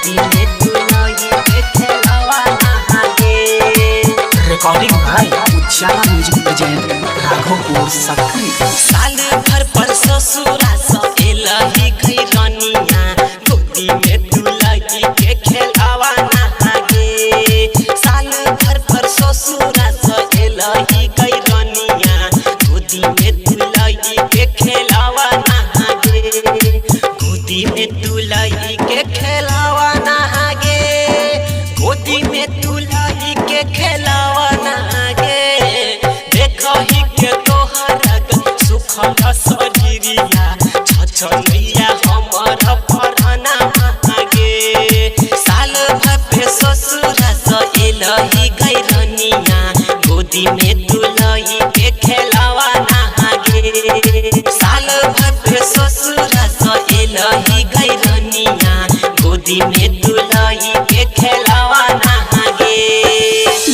गोदी में दुलही के खेलावा ना गे। Recording by Ujala music present Raghopur Sakri. साल भर पर ससुरा स एलही खैरनिया, गोदी में दुलही के खेलावा ना गे। साल भर पर ससुरा स एलही खैरनिया, गोदी में दुलही के खेलावा ना गे। गोदी में दुलही के खेलावा ना गे। गोदी में दुलही के खेलावा ना गे। देखही के तोहर सुखल शरीरिया, छछनैया हमर पढ़ना गे। साल भर पे ससुरा स एलही गैरनिया, गोदी में दुलही के खेलावा ना गे। साल भर पे ससुरा स एलही गैरनिया, गोदी में दुलही के खेलावा ना गे।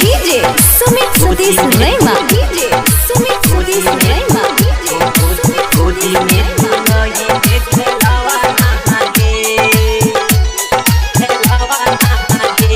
DJ Sumit Satish Raima. DJ Sumit Satish Raima. DJ Sumit गोदी में दुलही के खेलावा ना गे। खेलावा ना गे।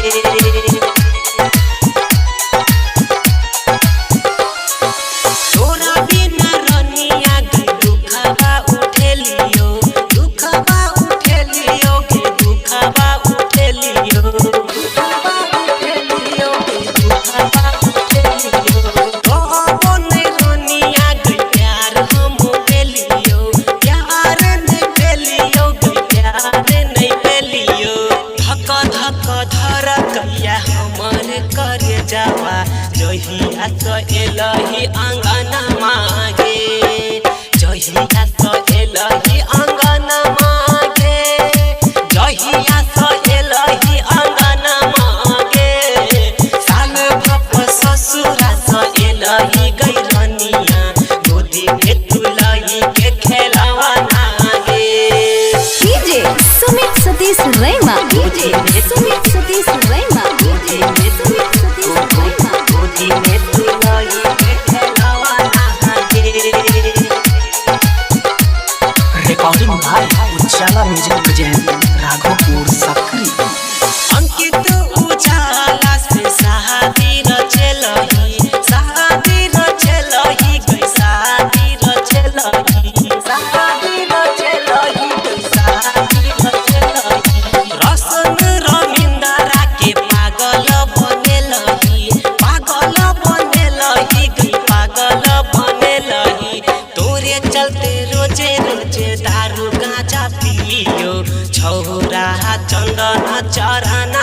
तोरा बिना रनिया गे दुखवा उठेलियो, दुखवा उठेलियो गे, दुखवा उठेलियो, दुखवा उठेलियो गे, दुखवा उठेलियो। कहबो नै रनिया गे प्यार हम पेलियो, प्यार नै पेलियो गे, प्यार नै पेलियो। धक धक धरकैया हमर करे जावा, जहिया स एलही आंगन मागे। जहिया स एलही आंगन मागे। जहिया स एलही आंगन मागे। साल भप ससुरा स एलही गैरनिया, गोदी में दुलही के खेलावा ना गे। DJ Sumit Satish Raima. DJ Sumit Satish Raima. DJ Sumit Satish Raima. गोदी में दुलही के खेलावा ना गे। Recording by Ujala music present Raghopur Sakri. Ankit Ujala से शादी रचेलही, शादी रचेलही गई, शादी रचेलही, शादी रचेलही गई, शादी रचेलही। रसन रमिंदरा के पागल बनेलही, पागल बनेलही गई, पागल बनेलही। तोरे चलते रोजे रोजे दारू गांजा पिलियो, छौरा चंदन चरण